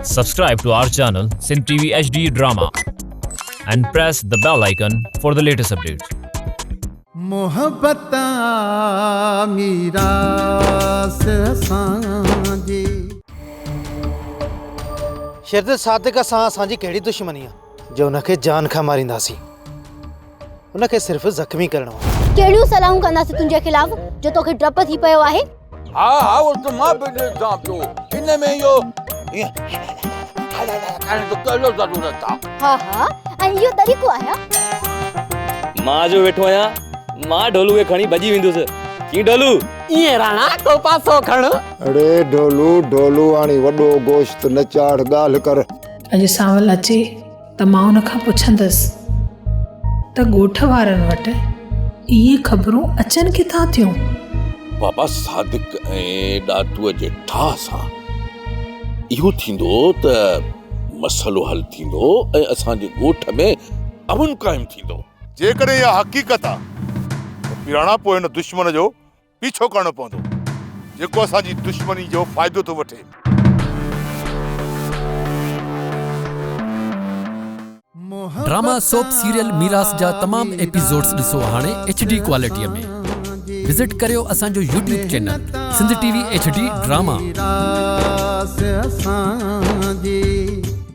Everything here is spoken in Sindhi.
Subscribe to our channel Sindh TV HD Drama and press the bell icon for the latest updates. محبت آ ميراث اسان جي. شيرزاد صادق سان اسان جي ڪهڙي دشمني آ جو ان کي جان کان مارينداسين. ان کي صرف زخمي ڪرڻو آ. ڪهڙيون صلاحون ڪنداسين تنهنجي خلاف جو توکي ڊپ ٿي پيو آهي. ها ها اهو ته مان به ڏسان پيو ان ۾ اهو ائين هل هل ڪرڻ جو ڪهڙو ضرورت آ. ها ها ۽ اهو طريقو آهي ها. مان جو ويٺو آهيان مان ڍولو کي کڻي ڀڄي ويندس. ڪيئن ڍولو؟ ائين راڻا ڪو پاسو کڻ. اڙي ڍولو ڍولو هاڻي وڏو گوشت نه چاڙهه ڳالهه ڪر. اڄ سانول اچي ته مان ان کان پڇندس ته ڳوٺ وارن وٽ اهي خبرون اچن ڪٿان ٿيون؟ بابا صادق ۽ ڏاتوء جي ٺاهه سان اهو ٿيندو ته مسئلو حل ٿيندو ۽ اسان جي ڳوٺ ۾ امن قائم ٿيندو. جيڪڏهن اها حقيقت آ ته پيراڻا پوء هن دشمن جو پيڇو ڪرڻو پوندو جيڪو اسان جي دشمني جو فائدو ٿو وٺي. ڊراما سوپ سيريل ميراث جا تمام ايپيسوڊز ڏسو هاڻي ايڇ ڊي ڪوالٽي ۾ وزٽ ڪريو اسان جو YouTube channel Sindh T V H D drama. ميراث اسان جي.